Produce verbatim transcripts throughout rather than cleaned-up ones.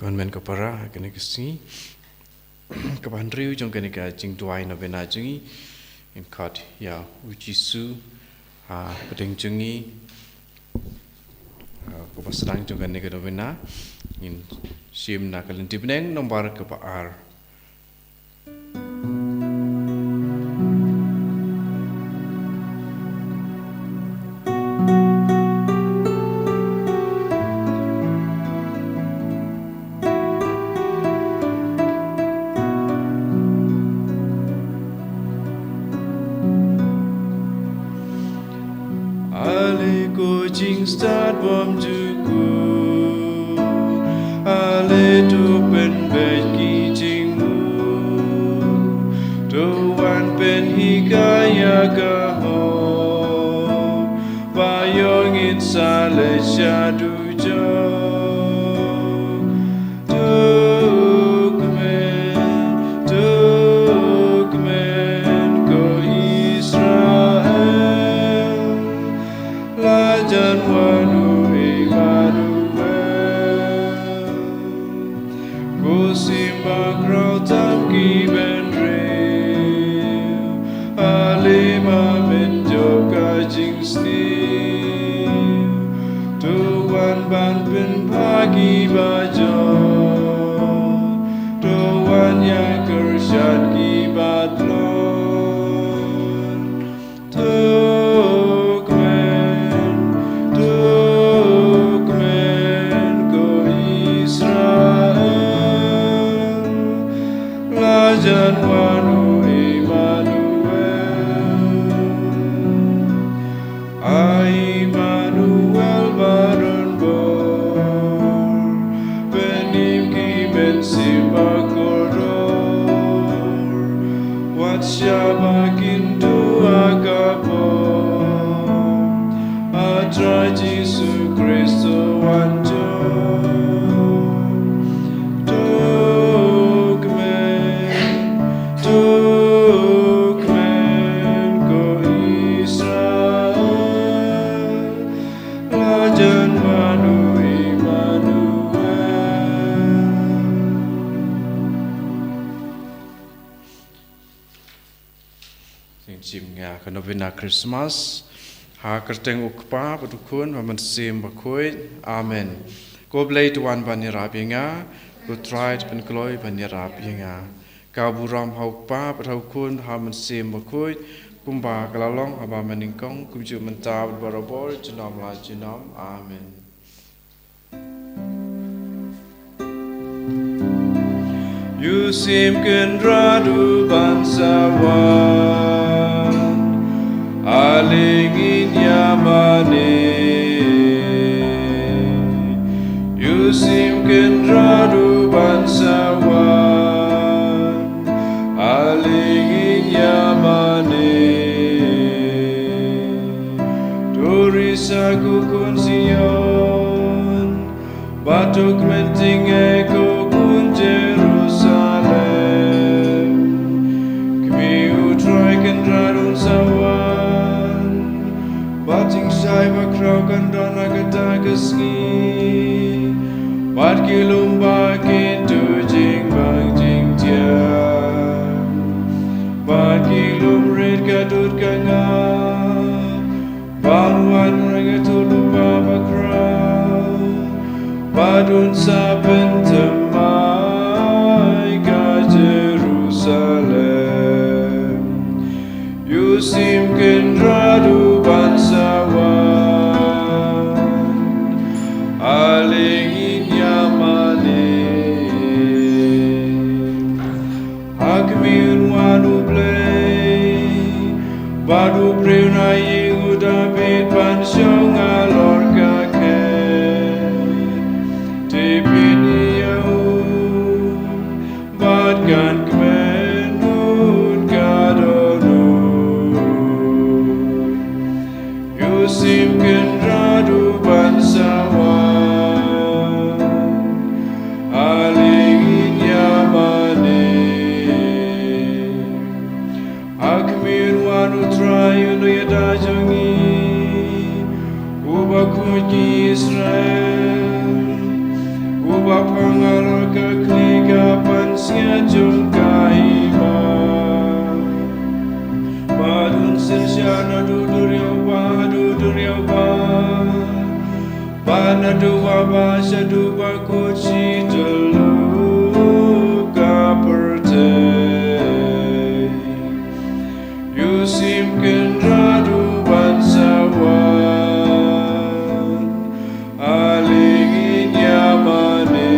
Mon men ko para, ha kane ka sngi kaba hynriew jong kane ka jingduwai novena jong ngi, ngin khot ïa u Jisu ha pdeng jong ngi. Ha kaba sdang jong kane ka novena, ngin shim na ka lynti bneng nombar kaba ar. Ale ko jingstad bymjukut, ale to pynbeit ki jingmut, to wan pynhikai ïa ka hok, ba ïoh ngin sa leit sha dujok. To kmen, to kmen ko Israel, la jan wan u Immanuel. Ko sim bakhraw tam ki bynriew, ale ma men jop ka jingsniew. To wan ban pynphai ki bajot, to wan ïa kyrshan ki batlot. To kmen, to kmen ko Israel, la jan wan u Immanuel. A Immanuel ba don bor, pynim ki mynsiem ba kordor. Wat shah ba kin duh ha ka por, A Trai Jisu Khrist to wan jop. To kmen, to kmen ko Israel, la jan wan u Immanuel. Ngin shim ïa ka novena Christmas ha ka kyrteng u Kpa bad u Khun bad u Mynsiem Bakhuid. Amen. Ko Blei to wan ban ïarap ïa nga, ko Trai to pynkloi ban ïarap ïa nga. Ka burom ha u Kpa bad ha u Khun bad ha u Mynsiem Bakhuid, kumba ka la long haba mynnyngkong, kumjuh mynta bad barabor, junom la junom. Amen. Ïoh sim Kynrad u ban sa wan, ale ngin ïamane. Ïoh sim Kynrad u ban sa wan, ale ngin ïamane. To ri sa ko khun Zion, bad to kmen tyngai ko khun Jerusalem. Kmie u Trai Kynrad un sa wan, bad jingshai bakhraw kan don ha kata ka sngi. Bad ki lum ba kin duh jingbang jingthiang, bad ki lum rit ka dud ka ngap. Ban wan rangit u Lypa bakhraw, bad un sa pynthymmai ka Jerusalem. Ïoh sim Kynrad u ban sa wan, ale ngin ïamane. Ha khmih un wan u Blei, bad u briew na ïing u Dabid ban shong halor ka khet. Te phin ïa u, bad kan kmen un ka dohnud. Ïoh sim Kynrad u ban sa wan, ale ngin ïamane. Ha khmih un wan u Trai u Nongïada jong ngi, uba khuid ki Israel, u Wa phangal ka kli ka pansngiat jong ka hima. Ba dun synshar naduh duriaw ba haduh duriaw ba. Ba naduh wa ba shaduh ba kut shi tyllup ka pyrthei. Ïoh sim kynrad u ban sa wan. Ha lyngi ïa mane.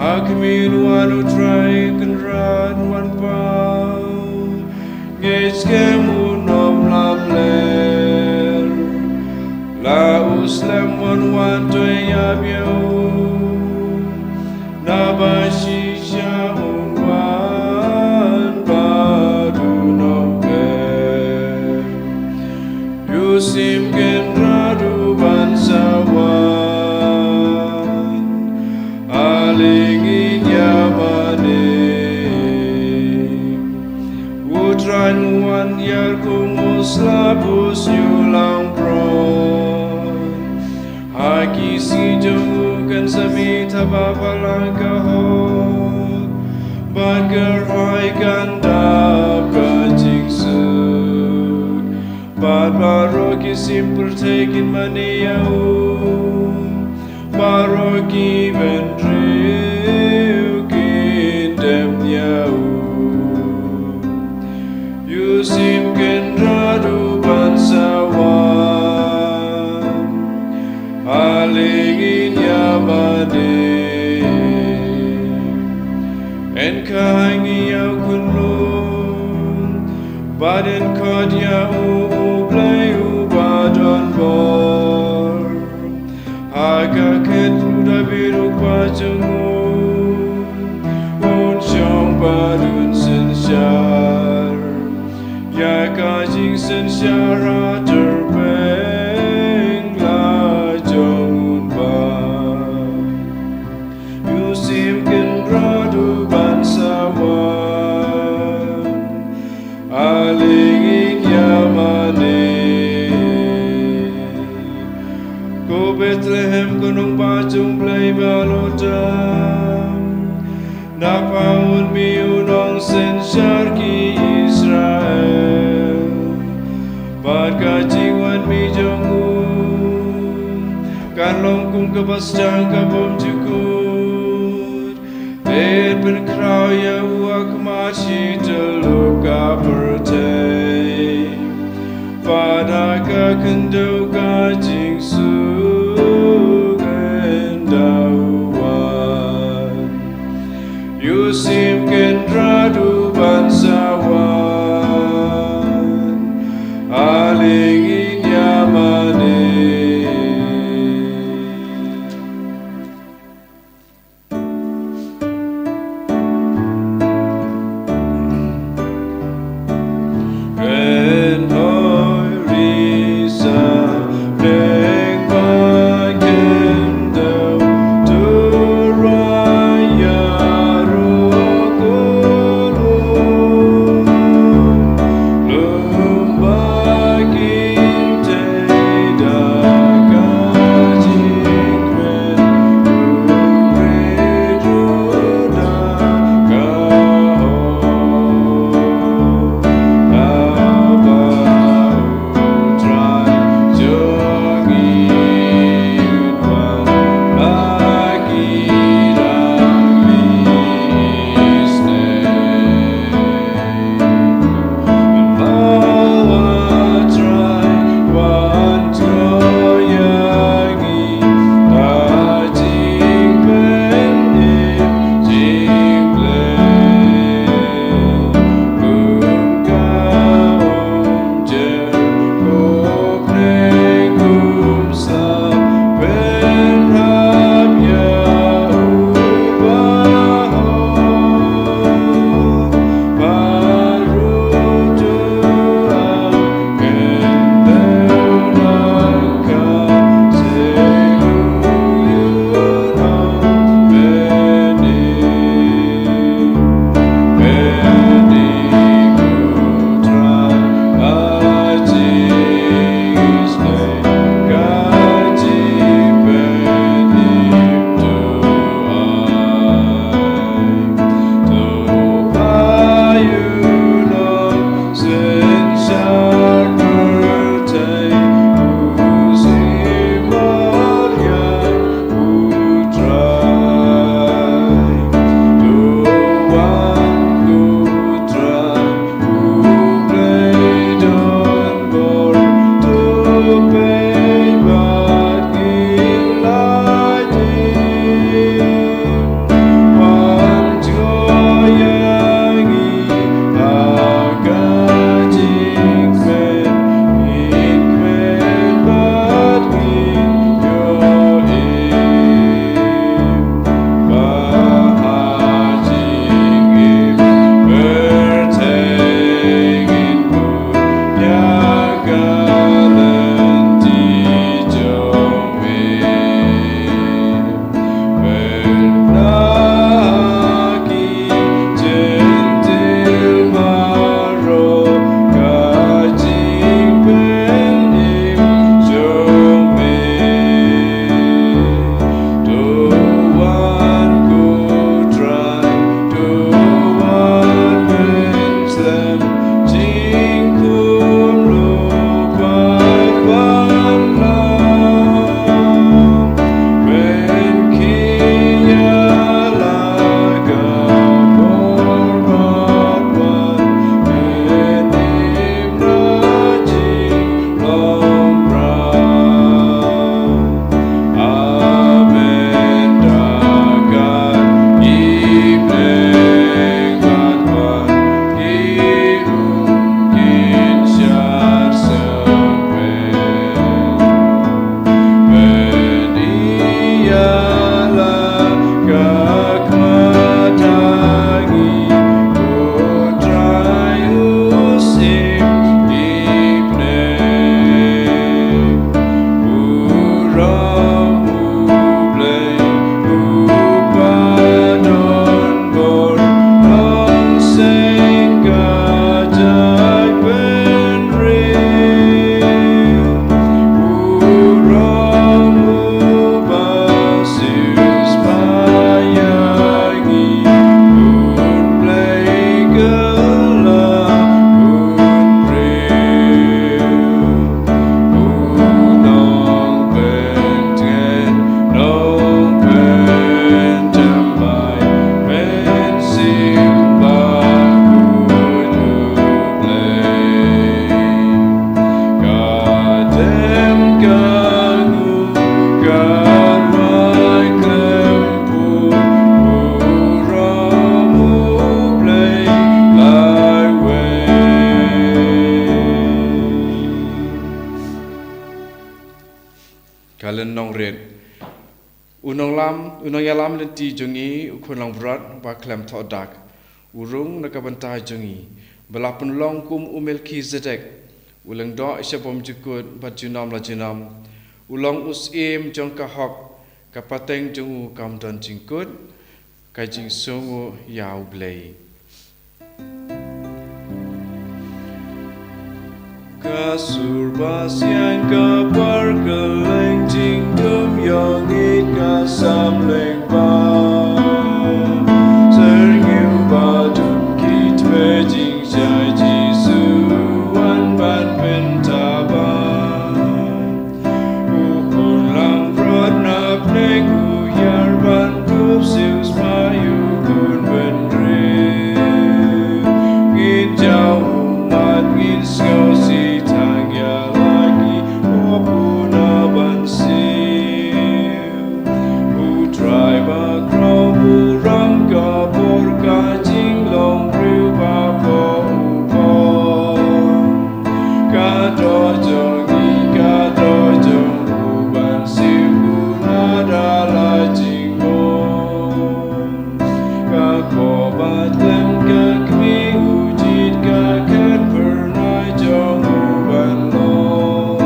Ha khmih wan u Trai Kynrad wan paw. Ngeit skhem un ym lamler. La u slem wan wan to ïa biang. Naba shisha un wan ba dun ym klet. Ïoh sim kynrad u ban sa wan. Ha lyngi ïa mane. U Trai un wan ïar kum u slap u sniew langbrot. Ha ki sngi jong u kan sa mih thaba balang ka hok. Bad ka rhai kan dap ka jingsuk. Bad baroh ki sim pyrthei kin mane ïa u. Baroh ki bynriew kin dem ïa u. Ïoh sim kynrad u ban sa wan. Ha lyngi ïa mane. Yn khang ïa u khunlung. Bad yn khot ïa u u Blei uba don bor. Ha ka khet u Dabid u kpa jong u. Un shong bad un synshar. Ïa ka jingsynshar ha ter peng la jong un ba. Ïoh sim kynrad u ban sa wan. Ha lyngi ïa mane. Ko Bethlehem ko nongbah jong Blei ba la tam. Na pha un mih u nongsynshar ki Israel. Bad ka jingwan mih jong u. Kan long kum kaba sdang ka bym jukut. Te pynkhraw ïa u ha khmat shi tyllup ka pyrthei. Bad ha ka khyndew ka jingsuk yn da u wan. Ïoh sim kynrad u ban sa wan. Ha lyngi ïa mane. Lynnong rit. U nonglam, u nongïalam lynti jong ngi, u khun langbrot ba khlem thoh dak, u rung na ka bynta jong ngi, ba la pynlong kum u Melkhizedek, u lyngdoh sha bymjukut bad junom la junom, u long u syiem jong ka hok, ka pateng jong u kam don jingkut, ka jingsngew ïa U Blei. Ka sur ba sian ka par kylleng jingdum ïong it ka samleng ba. Syrngiew ba dum kit pe jingshai Jisu wan ban pyntaban. U khun langbrot na pdeng u ïar ban dup siew spah ïa u khun bynriew. Ngin jaw ummat ngin sngewsih tang ïa la ki hok u na ban siew. U Trai ba khraw burom ka bor ka jinglong briew ba pop u pop. Ka doh jong ngi, ka doh jong u ban siew u na da la jingmut. Ka koh ba khlem ka kmie u jied ka khet phyrnai jong u ban long.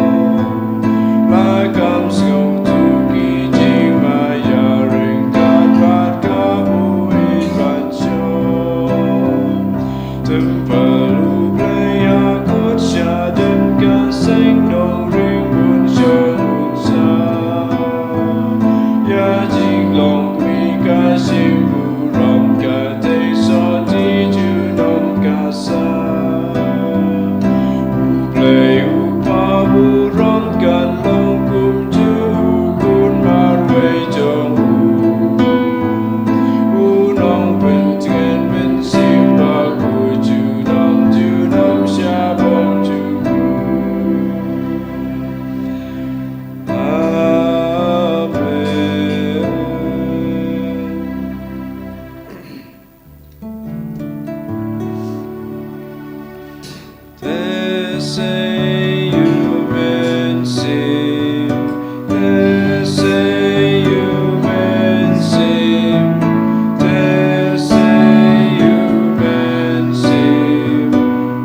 La kam sngewthuh ki jingma ïa ryngkat bad ka buit ban shong. Templ U Blei ïa kut sha dien ka seng nongrim bun shong bun sa. Ïa jinglong kmie ka shim burom ka tei soti junom ka sa. U Blei U Kpa burom kan long kumjuh u khun marwei jong u. U nongpyntngen mynsiem ba kut junom junom sha bymjukut. Amen. Te sei u mynsiem, te sei u mynsiem, te sei u mynsiem,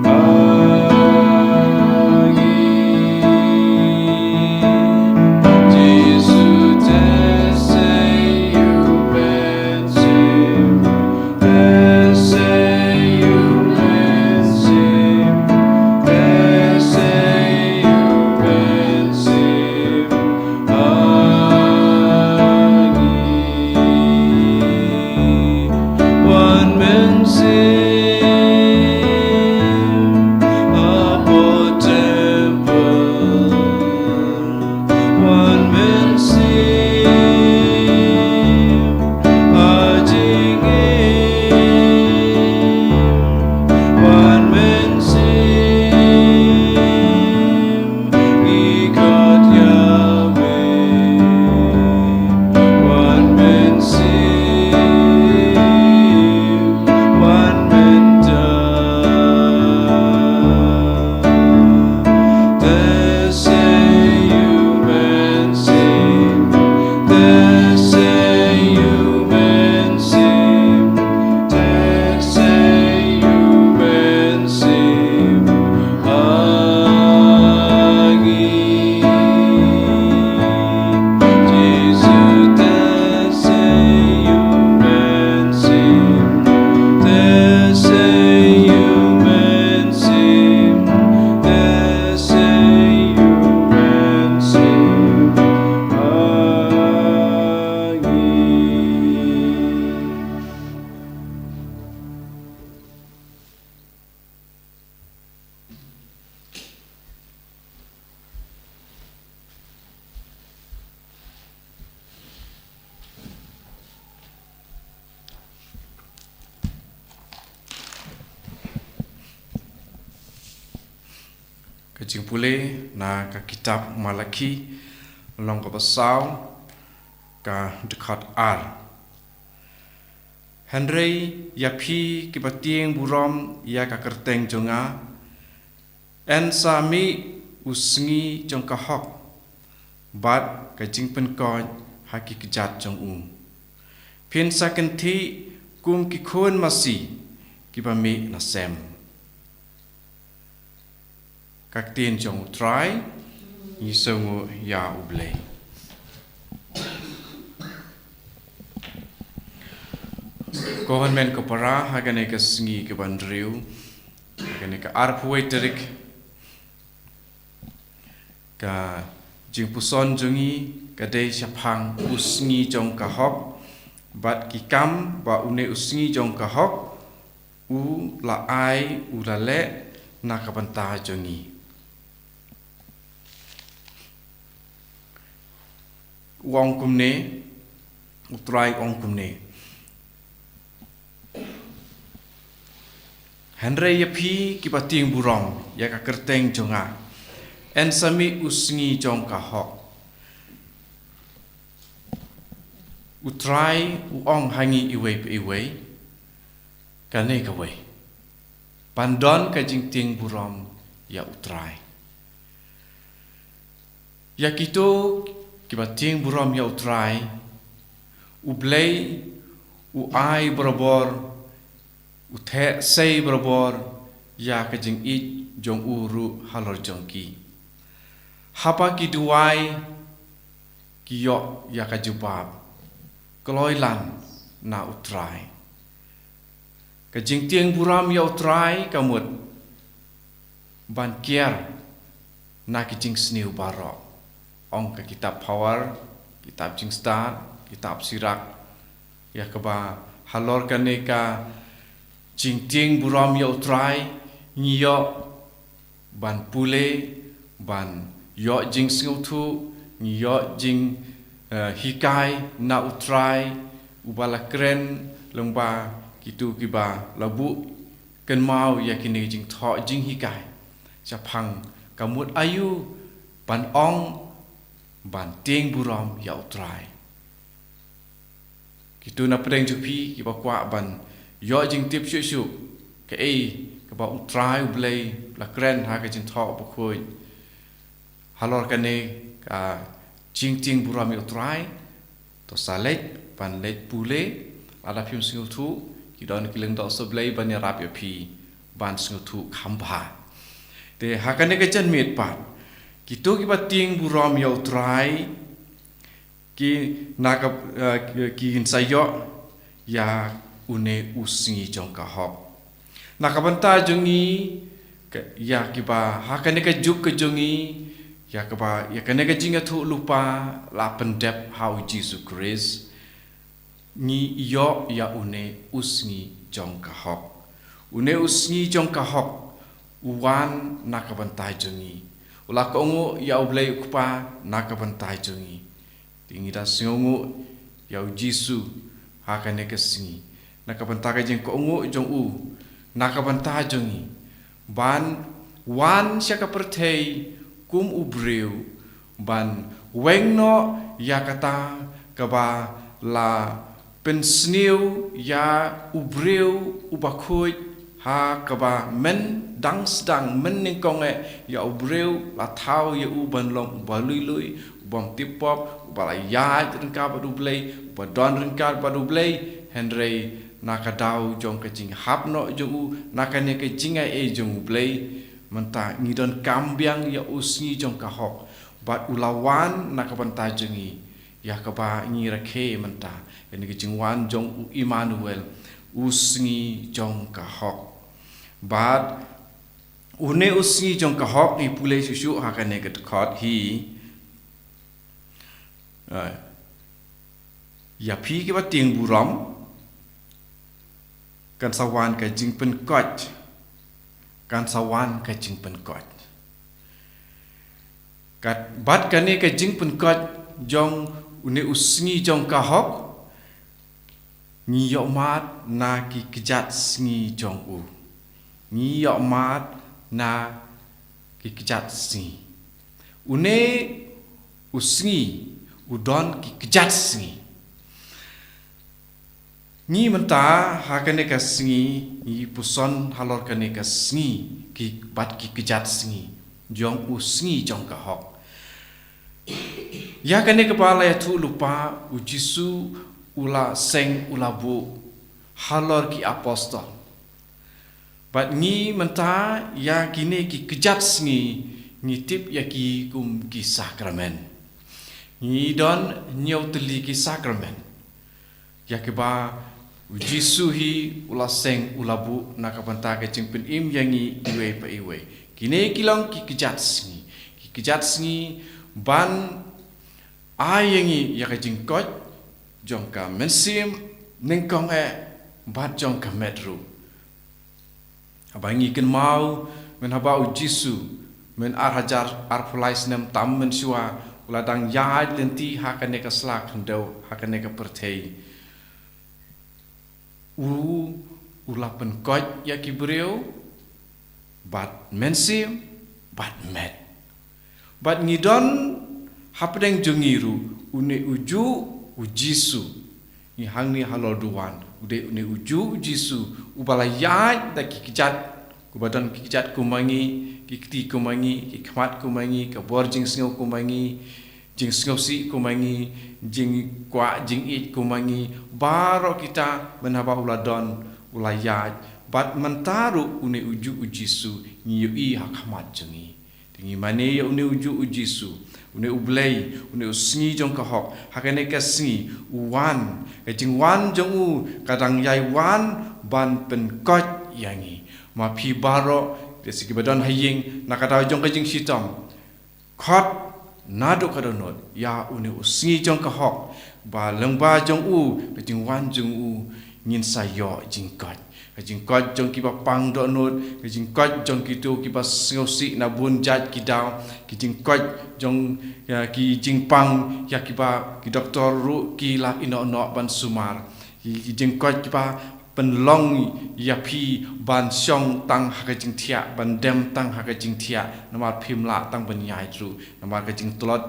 ha ngi. Jisu te sei u mynsiem, te sei u mynsiem, te sei u mynsiem, ha ngi. Wan mynsiem hapoh templ. Wan mynsiem ha jingim. Wan mynsiem ngi khot ïa me. Wan mynsiem, wan mynta. Te sei u mynsiem, te sei u mynsiem, te sei u mynsiem ha ngi. Jisu te sei u mynsiem, te sei u mynsiem, te sei u mynsiem ha ngi. Ka jingpule na ka kitab Malakhi, lynnong kaba saw, ka dkhot ar. Hynrei ïa phi kiba tieng burom ïa ka kyrteng jong nga, yn sa mih u sngi jong ka hok. bad ka jingpynkoit ha ki kjat jong u. Phin sa kynthih kum ki khun masi kiba mih na sem. Ka ktien jong U Trai. Ngi sngewnguh ïa U Blei. Ko hynmen ko para, ha kane ka sngi kaba hynriew, ha kane ka arphew wei tarik, ka jingpuson jong ngi ka dei shaphang u sngi jong ka hok, bad ki kam ba une u sngi jong ka hok u la ai, u la leh na ka bynta jong ngi. U ong kumne, U Trai u ong kumne. Hynrei ïa phi kiba tieng burom ïa ka kyrteng jong nga, yn sa mih u sngi jong ka hok. U Trai u ong ha ngi iwei pa iwei, kane kawei. Ban don ka jingtieng burom ïa U Trai. Ïa kito kiba tieng burom ïa U Trai, U Blei u ai barabor, u theh sei barabor ïa ka jingïeit jong u ruh halor jong ki. Haba ki duwai, ki ïoh ïa ka jubab kloi lang na U Trai. Ka jingtieng burom ïa U Trai ka mut ban kiar na ki jingsniew baroh. Ong ka kitab Pawar, kitab Jingstad, kitab Sirak, ïa kaba halor kane ka jingtieng burom ïa U Trai, ngi ïoh ban pule, ban ïoh jingsngewthuh, ngi ïoh jing, eh, hikai na U Trai uba la kren lyngba kito kiba la buh kynmaw ïa kine ki jingthoh jinghikai shaphang ka mut aïu ban ong ban tieng burom ïa U Trai. Kito na pdeng jong phi kiba kwah ban ïoh jingtip shuh shuh kaei kaba U Trai U Blei la kren ha ka Jingthoh Bakhuid halor kane ka jingtieng burom ïa U Trai, to sa leit ban leit pule, lada phim sngewthuh, ki don ki lyngdoh sohblei ban ïarap ïa phi ban sngewthuh kham bha. Te ha kane ka janmiet pat, kito kiba tieng burom ïa U Trai, ki na ka, eh, ki, kin sa ïoh ïa une u sngi jong ka hok. Na ka bynta jong ngi, ka, ïa kiba ha kane ka juk ka jong ngi, ïa kaba, ïa kane ka jingïathuhlypa la pyndep ha U Jisu Khrist, ngi ïoh ïa une u sngi jong ka hok. Une u sngi jong ka hok u wan na ka bynta jong ngi. U la kohnguh ïa U Blei U Kpa na ka bynta jong ngi. Te ngi da sngewnguh ïa U Jisu ha kane ka sngi na ka bynta ka jingkohnguh jong u na ka bynta jong ngi, ban wan sha ka pyrthei kum u briew, ban weng noh ïa kata kaba la pynsniew ïa u briew uba khuid, ha kaba myn dang sdang, myn nyngkong eh ïa u briew la thaw ïa u ban long uba lui lui, u bym tip pop, uba la ïaid ryngkat bad U Blei, uba don ryngkat bad U Blei. Hynrei na ka daw jong ka jinghap noh jong u na kane ka jingai ei jong U Blei, mynta ngi donkam biang ïa u sngi jong ka hok. Bad u la wan na ka bynta jong ngi, ïa kaba ngi rakhe mynta, ïa kane ka jingwan jong u Immanuel, u sngi jong ka hok. Bad une u sngi jong ka hok, ngi pule shuh shuh ha kane ka dkhot hi. Eh, ïa phi kiba tieng burom, kan sa wan ka jingpynkoit, kan sa wan ka jingpynkoit. Kat, bad kane ka jingpynkoit jong une u sngi jong ka hok, ngi ïoh mad na ki kjat sngi jong u. Ngi ïoh mad na ki kjat sngi. Une u sngi u don ki kjat sngi. Ngi mynta ha kane ka sngi, ngi puson halor kane ka sngi, ki bad ki kjat sngi jong u sngi jong ka hok. Ïa kane kaba la ïathuh lypa, u Jisu u la seng u la buh halor ki apostol. Bad ngi mynta ïa kine ki kjat sngi ngi tip ïa ki kum ki sakramen. Ngi don hynñiew tylli ki sakramen. Ïa kiba u Jisu hi u la seng u la buh na ka bynta ka jingpynim ïa ngi iwei pa iwei. Kine ki long ki kjat sngi. Ki kjat sngi ban ai ïa ngi ïa ka jingkoit jong ka mynsiem, nyngkong eh bad jong ka met ruh. Haba ngi kynmaw, myn haba u Jisu, myn ar hajar arphew lai snem tam mynshuwa, u la dang ïaid lynti ha kane ka sla khyndew, ha kane ka pyrthei. U, u la pynkoit ïa ki briew, bad mynsiem, bad met. Bad ngi don hapdeng jong ngi ruh, une ujuh u Jisu. Ngi hangne halor duwan, u dei une ujuh u Jisu, uba la ïaid da ki kjat, kuba don ki kjat kum ma ngi, ki kti kum ma ngi, ki khmat kum ma ngi, ka bor jingsngew kum ma ngi, jingsngewsih kum ma ngi, jingkwah jingïeit kum ma ngi, baroh kita, myn haba u la don, u la ïaid, bad mynta ruh une ujuh u Jisu, ngi ïohi ha khmat jong ngi. Te ngi mane ïa une ujuh u Jisu, une u Blei, une u sngi jong ka hok, ha kane ka sngi, u wan, ka jingwan jong u, ka dang ïai wan, ban pynkoit ïa ngi. Ma phi baroh, te sa kiba don ha ïing, na ka daw jong ka jingshitom. Khot, naduh ka dohnud, ïa une u sngi jong ka hok, ba lyngba jong u, ka jingwan jong u, ngin sa ïoh jingkoit. Ka jingkoit jong kiba pang dohnud, ka jingkoit jong kito kiba sngewsih na bun jait ki daw, ka jingkoit jong, ïa, ki jingpang, ïa kiba ki doktor ruh ki la ïehnoh noh ban sumar. Ki, ki jingkoit kiba pynlong ïa phi ban shong tang ha ka jingthiah, ban dem tang ha ka jingthiah, namar phim lah tang ban ïaid ruh, namar ka jingtlot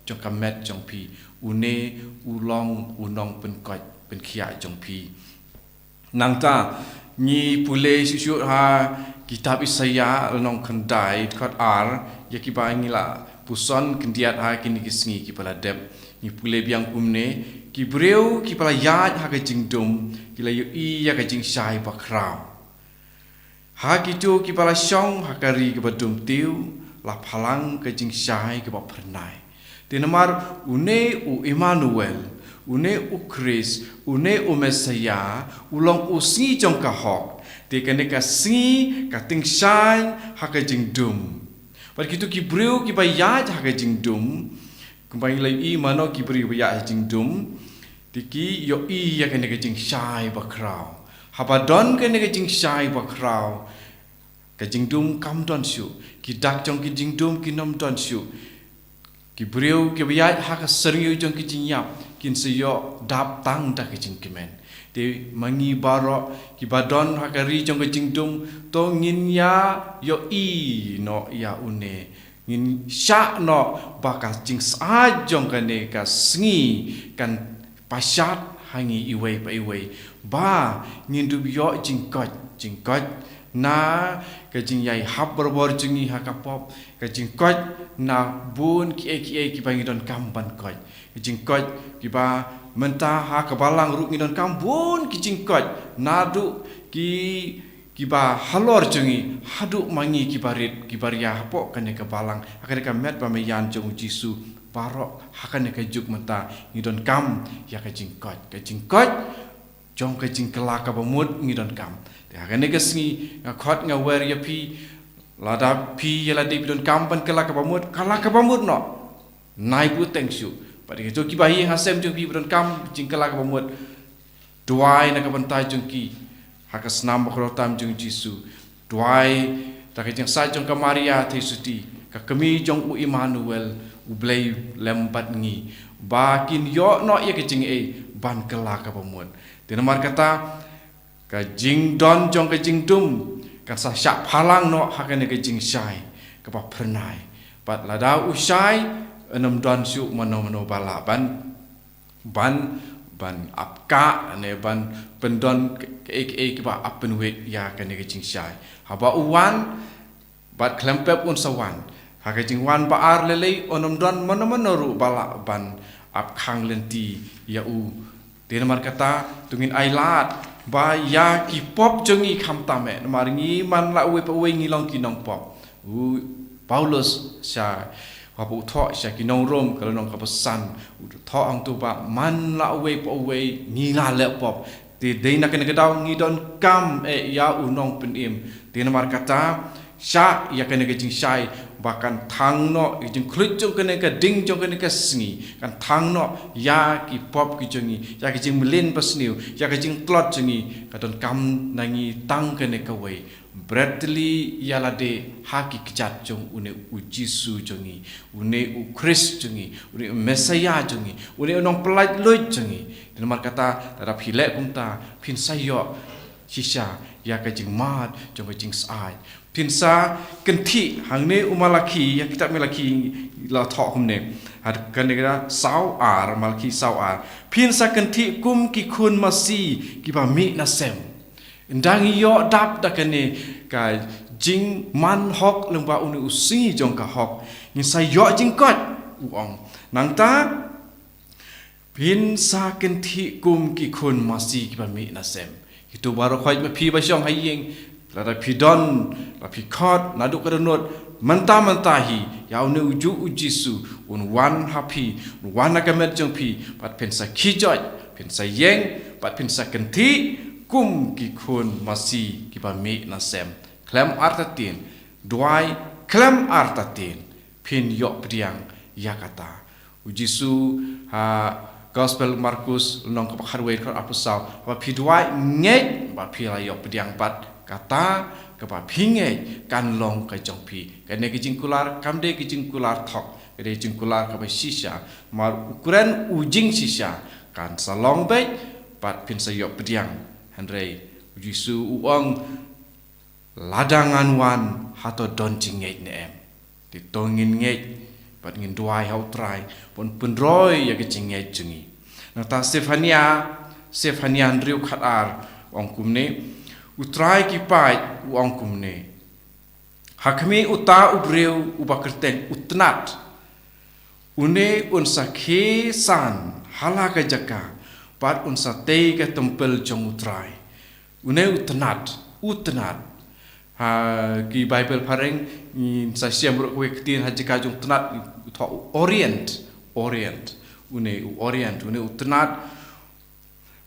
jong ka met jong phi, une u long u nongpynkoit, pynkhiah jong phi. Nangta, ngi pule shuh shuh ha kitab Isaïah lynnong khyndai, dkhot ar, ïa kiba ngi la puson khyndiat ha kine ki sngi kiba la dep. Ngi pule biang kumne, ki briew kiba la ïaid ha ka jingdum, ki la ïohi ïa ka jingshai bakhraw. Ha kito kiba la shong ha ka ri kaba dum tiew, la phalang ka jingshai kaba phyrnai. Te namar une u Immanuel, une u Khrist, une u Messaïah, u long u sngi jong ka hok. Te kane ka sngi ka tyngshaiñ ha ka jingdum. Bad kito ki briew kiba ïaid ha ka jingdum, kumba ngi la ïohi mano ki briew kiba ïaid ha jingdum, te ki ïohi ïa kane ka jingshai bakhraw. Haba don kane ka jingshai bakhraw, ka jingdum kam don shuh, ki dak jong ki jingdum kin ym don shuh. Ki briew kiba ïaid ha ka syrngiew jong ki jingïap, kin sa ïoh dap tang da ka jingkmen. Te ma ngi baroh, kiba don ha ka ri jong ka jingdum, to ngin ïa ïohi noh ïa une. Ngin shah noh ba ka jingsyaid jong kane ka sngi kan pynshad ha ngi iwei pa iwei. Ba ngin dup ïoh jingkoit, jingkoit na ka jingïai hap barabor jong ngi ha ka pop, ka jingkoit na bun kiei kiei kiba ngi donkam ban koit. Ka jingkoit kiba mynta ha ka balang ruh ngi donkam bun ki jingkoit. Naduh ki kiba halor jong ngi, haduh ma ngi kiba rit, kiba ria hapoh kane ka balang, ha kane ka met ba maïan jong u Jisu, baroh, ha kane ka juk mynta, ngi donkam, ïa ka jingkoit, ka jingkoit, jong ka jingkylla kaba mut ngi donkam. Te ha kane ka sngi, nga khot nga wer ïa phi, lada phi ïa lade phi donkam ban kylla kaba mut, kylla kaba mut noh. Nai bteng shuh. Bad ïa kito kiba ïeng ha sem jong phi ba donkam, jingkylla kaba mut. Duwai na ka bynta jong ki, ha ka snam bakordor tam jong u Jisu. Duwai, da ka jingshah jong ka Maria Theisotti, ka kmie jong u Immanuel, u Blei lem bad ngi. Ba kin ïoh noh ïa ka jingaiei, ban kylla kaba mut. Te namar kata, ka jingdon jong ka jingdum, kan sa shah phalang noh ha kane ka jingshai, kaba phyrnai. Bad lada u shai, yn ym don shuh mano mano ba lah ban ban, ban ap kah, ne ban pyndon kaei kaei kaba ap pynwit ïa kane ka jingshai. Haba u wan, bad khlem pep un sa wan. Ha ka jingwan ba ar lei lei, un ym don mano mano ruh ba lah ban ap khang lynti ïa u. Te namar kata, to ngin ailad ba ïa ki pop jong ngi khamtam eh, namar ngi man la uwei pa uwei ngi long ki nongpop. U Paulus sha, haba u thoh sha ki nong Rom, ka lynnong kaba san, u thoh hangto ba man la uwei pa uwei ngi la leh pop. Te dei na kane ka daw ngi donkam eh ïa u Nongpynim. Te namar kata, shah ïa kane ka jingshai ba kan thang noh ïa ka jingkhluit jong kane ka ding jong kane ka sngi, kan thang noh ïa ki pop ki jong ngi, ïa ka jingmlien basniew, ïa ka jingtlot jong ngi, ka donkam na ngi tang kane kawei. Bret ïa lade ha ki kjat jong une u Jisu jong ngi, une u Khrist jong ngi, une u Messaïah jong ngi, une u nongpynlait luid jong ngi. Te namar kata, lada phi leh kumta, phin sa ïoh shisha ïa ka jingmad jong ka jingsyaid. Phin sa kynthih hangne u Malakhi, ïa kitab Malakhi la thoh kumne. Ha kane ka saw ar, Malakhi saw ar. Phin sa kynthih kum ki khun masi kiba mih na sem. Ynda ngi ïoh dap da kane ka jingman hok lyngba une u sngi jong ka hok, ngin sa ïoh jingkoit, u ong. Nangta, phin sa kynthih kum ki khun masi kiba mih na sem. Kito baroh khoit ma phi ba shong ha ïing, lada phi don, la phi khot naduh ka dohnud, mynta mynta hi, ïa une u juh u Jisu un wan ha phi, un wan ha ka met jong phi, bad phin sa khie joit, phin sa ïeng, bad phin sa kynthih kum ki khun masi kiba mih na sem. Khlem artatien, duwai khlem artatien, phin ïoh pdiang ïa kata. U Jisu ha Gospel Markus lynnong kaba khatwei dkhot arphew saw, ba phi duwai ngeit ba phi la ïoh pdiang, bad kata kaba phi ngeit kan long ka jong phi. Kane ka jingkular kam dei ka jingkular thok, ka dei jingkular kaba shisha. Mar u kren u jingshisha, kan sa long beit, bad phin sa ïoh pdiang. Hynrei u Jisu u ong, lada ngan wan, hato don jingngeit ne em? Te to ngin ngeit, bad ngin duwai ha u Trai, ban pynroi ïa ka jingngeit jong ngi. Nangta Sefania, Sefania hynriew khatar, u ong kumne, u Trai ki paid, u ong kumne. Ha khmih uta u briew uba kyrteng u Tnat. Une un sa khie san ha la ka jaka, bad un sa tei ka templ jong u Trai. Une u Tnat, u Tnat. Ha ki Baibl phareng, ngin sa shem ruh kawei ka ktien ha jaka jong Tnat, u thoh u Orient, Orient. Une u Orient, une u Tnat.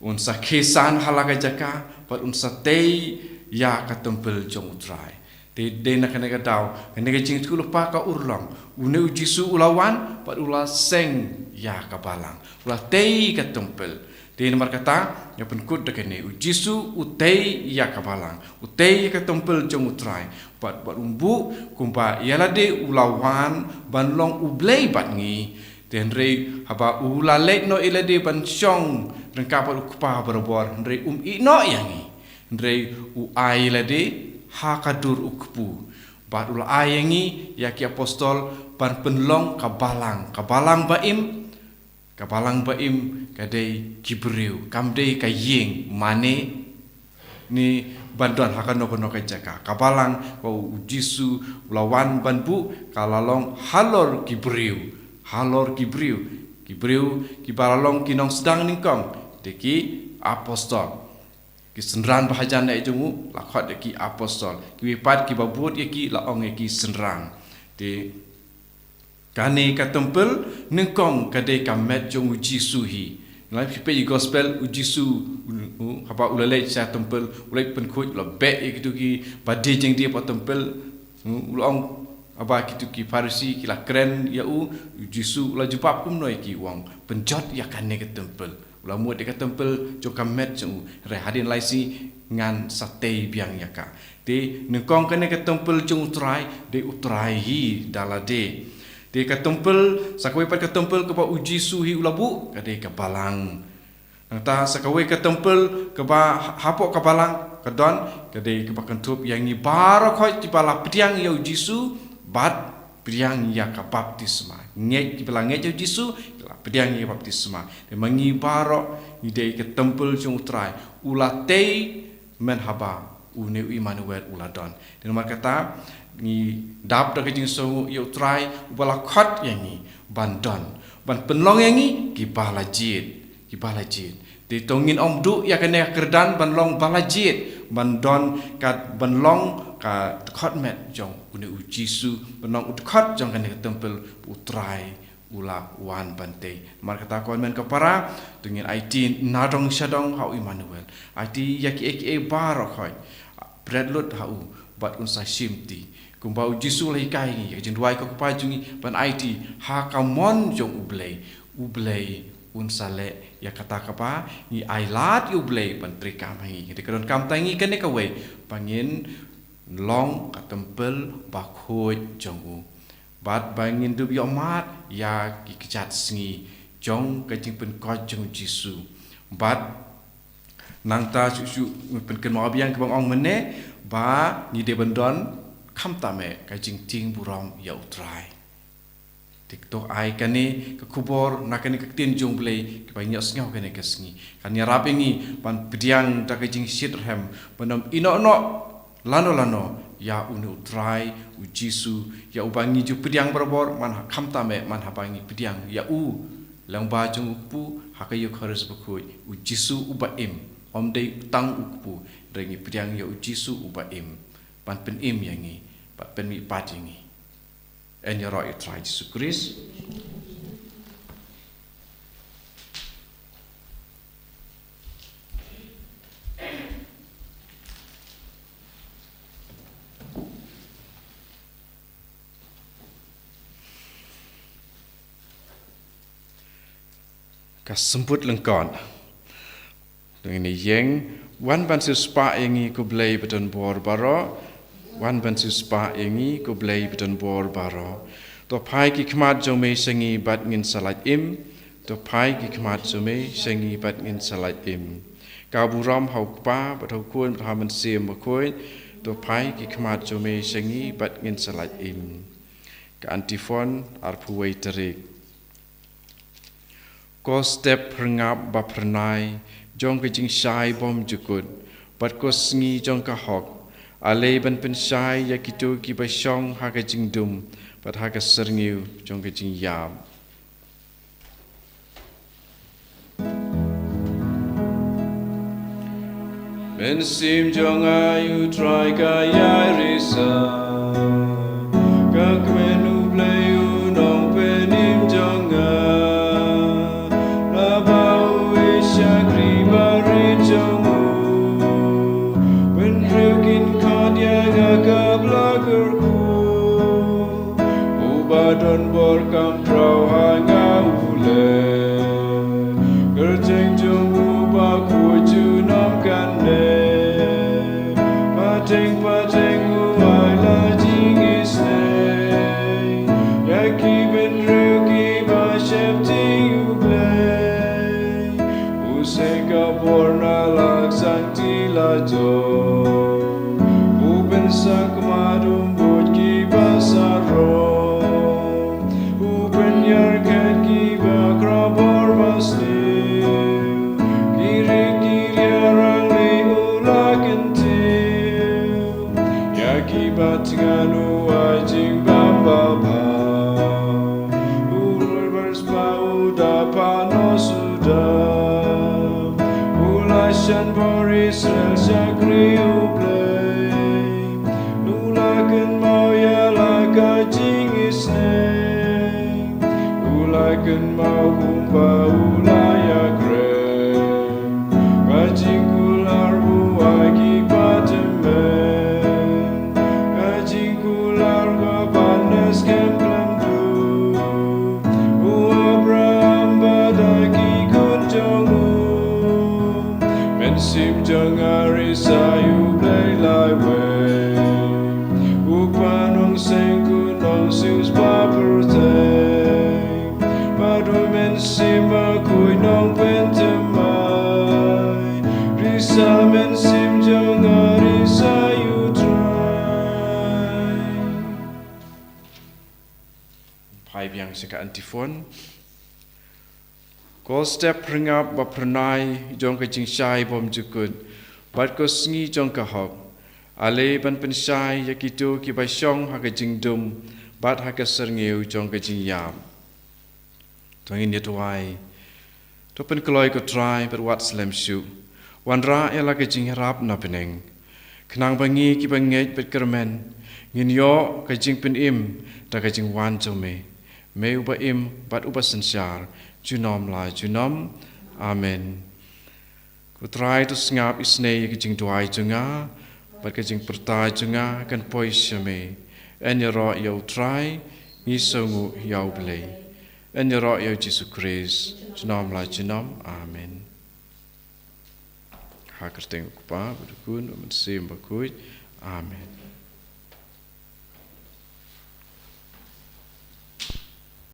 Un sa khie san ha la ka jaka, bad un sa tei ïa ka templ jong u Trai. Te dei na kane ka daw, kane ka jingïathuhlypa ka urlong. Une u Jisu u la wan, bad u la seng ïa ka balang. U la tei ka templ. Te namar kata, ïa pynkut da kane, u Jisu u tei ïa ka balang. U tei ïa ka templ jong u Trai. Bad, bad um buh, kumba ïa lade u la wan, ban long u Blei bad ngi. Te hynrei haba u la leit noh ïa lade ban shong ryngkat bad u Kpa barabor, hynrei um ïeh noh ïa ngi. Hynrei u ai ïa lade ha ka dur u kpu. Bad u la ai ïa ngi, ïa ki apostol, ban pynlong ka balang, ka balang ba im, ka balang ba im, ka dei ki briew, kam dei ka ïing mane, ne ban don ha kano kano ka jaka. Ka balang ba u Jisu u la wan ban buh ka la long halor ki briew, halor ki briew, ki briew kiba la long ki nongsdang nyngkong, dei ki apostol. Ki synran ba hajan eh jong u la khot ïa ki apostol. Kiwei pat kiba bud ïa ki la ong ïa ki synran. Te kane ka templ nyngkong ka dei ka met jong u Jisu hi. Ngi la peit ïa gospel u Jisu, u, u, haba u la leit sha templ, u leit pynkhuid, u la beh ïa kito kiba die jingdie hapoh templ. U, u la ong haba kito ki Pharisi ki la kren ïa u, u Jisu u la jubab kumno ïa ki, u ong, pynjot ïa kane ka templ. U la mut ïa ka templ jong ka met jong u. Hynrei hadien lai sngi ngan sa tei biang ïa ka. Te nyngkong kane ka templ jong u Trai, dei u Trai hi da lade. Te ka templ, sa kawei pat ka templ kaba u Jisu hi u la buh, ka dei ka balang. Nangta sa kawei ka templ kaba ha-, hapoh ka balang ka don, ka dei kaba kynthup ïa ngi baroh khoit kiba la pdiang ïa u Jisu, bad pdiang ïa ka baptisma. Ngeit, kiba la ngeit ïa u Jisu, ki la pdiang ïa ka baptisma. Te ma ngi baroh ngi dei ka templ jong u Trai. U la tei, myn haba une u Immanuel u la don. Te namar kata, Ngi dap da ka jingsngew ïa U Trai uba la khot ïa ngi ban don, ban pynlong ïa ngi kiba la jied, kiba la jied. Te to ngin ym duh ïa kane ka kyrdan ban long ba la jied, ban don ka, ban long ka dkhot met jong une U Jisu, ban long u dkhot jong kane ka templ, U Trai u la wan ban tei. Namar kata ko hynmen ko para, to ngin aiti nadong shadong ha U Immanuel. Aiti ïa kiei kiei baroh khoit. Bret lut ha u bad un sa shimti. Kumba U Jisu u la hikai ngi, ïa ka jingduwai ko Kpa jong ngi ban aiti ha ka mon jong U Blei. U Blei un sa leh ïa kata kaba ngi ailad ïa U Blei ban treikam ha ngi. Te ka donkam tang ngi kane kawei, ba ngin long ka templ bakhuid jong u. Bad ba ngin dup ïohmad ïa ki kjat sngi jong ka jingpynkoit jong U Jisu. Bad nangta shuh shuh ngi pynkynmaw biang kaba nga ong mynne, ba ngi dei ban don khamtam eh ka jingtieng burom ïa U Trai. Te to ai kane ka khubor na kane ka ktien jong U Blei kaba ngi ïohsngew kane ka sngi, kan ïarap ïa ngi ban pdiang da ka jingshitrhem, ban ym ïehnoh noh lano lano ïa une U Trai U Jisu, ïa uba ngi ju pdiang barabor, man ha khamtam eh, man haba ngi pdiang ïa u lyngba jong u kpu ha ka Eukharist bakhuid, U Jisu uba im. Ym dei tang u kpu, hynrei ngi pdiang ïa U Jisu uba im ban pynim ïa ngi bad pynmihpat ïa ngi. Yn ïaroh ïa U Trai Jisu Khrist. Ka symbood lyngkot. Ngin ïeng, wan ban siewspah ïa ngi ko Blei badonbor baroh, wan ban siewspah ïa ngi ko Blei badonbor baroh. To phai ki khmat jong me sha ngi bad ngin sa lait im, to phai ki khmat jong me sha ngi bad ngin sa lait im. Ka burom ha u Kpa bad ha u Khun bad ha u Mynsiem Bakhuid, to phai ki khmat jong me sha ngi bad ngin sa lait im. Ka antiphon, arphew wei tarik. Ko step phyrngap ba phyrnai jong ka jingshai bymjukut, bad ko sngi jong ka hok, ale ban pynshai ïa kito kiba shong ha ka jingdum bad ha ka syrngiew jong ka jingïap. Mynsiem jong nga, ïa U Trai ka ïai risa, ka kmen U Blei u nongpynim jong nga. Naba u ïeit shakri barit jong u, bynriew kin khot ïa nga ka bla kyrkhu. Uba don bor kam praw ha nga u leh, kyrteng jong u bakhuid junom kane. Pateng pateng u ai la jingisynei ïa ki bynriew kiba sheptieng U Blei. U seng ka bor na la ksangti la jong, u pynsakhmat um buit kiba sarong, u pynïarkhet kiba khraw bor ba sniew. Ki rit ki riewrangbah u la kyntiew ïa kiba thngan, u ai jingbam babha. U roi barspa u da phah noh suda, u la shan bor Israel shakri U Blei. U la kynmaw ïa la ka jingisynei, u la kynmaw kumba u la ïakren. Ka jingkular u ai kiba tymmen, ka jingkular kaba na skhem khlem duh. U Abraham bad ïa ki khun jong u. Mynsiem jong nga risa ïa U Blei laiwei, u Kpa nongseng khuid nongsiewspah pyrthei, bad u Mynsiem Bakhuid nongpynthymmai. Risa mynsiem jong nga, risa ïa U Trai. Phai biang sha ka antiphon. Ko step phyrngap ba phyrnai jong ka jingshai bymjukut, bad ko sngi jong ka hok, Ale ban pynshai ïa kito kiba shong ha ka jingdum bad ha ka syrngiew jong ka jingïap. To ngin ïa duwai. To pynkloi ko Trai bad wat slem shuh. Wanrah ïa la ka jingïarap na bneng. Khnang ba ngi kiba ngeit bad kyrmen ngin ïoh ka jingpynim da ka jingwan jong me. Me uba im bad uba synshar junom la junom. Amen. Ko Trai, to sngap isynei ïa ka jingduwai jong nga bad ka jingpyrta jong nga kan poi sha me. Yn ïaroh ïa u Trai, ngi sngewnguh ïa u Blei. Yn ïaroh ïa u Jisu Khrist junom la junom. Amen. Ha ka kyrteng u Kpa bad u Khun bad u Mynsiem Bakhuid. Amen.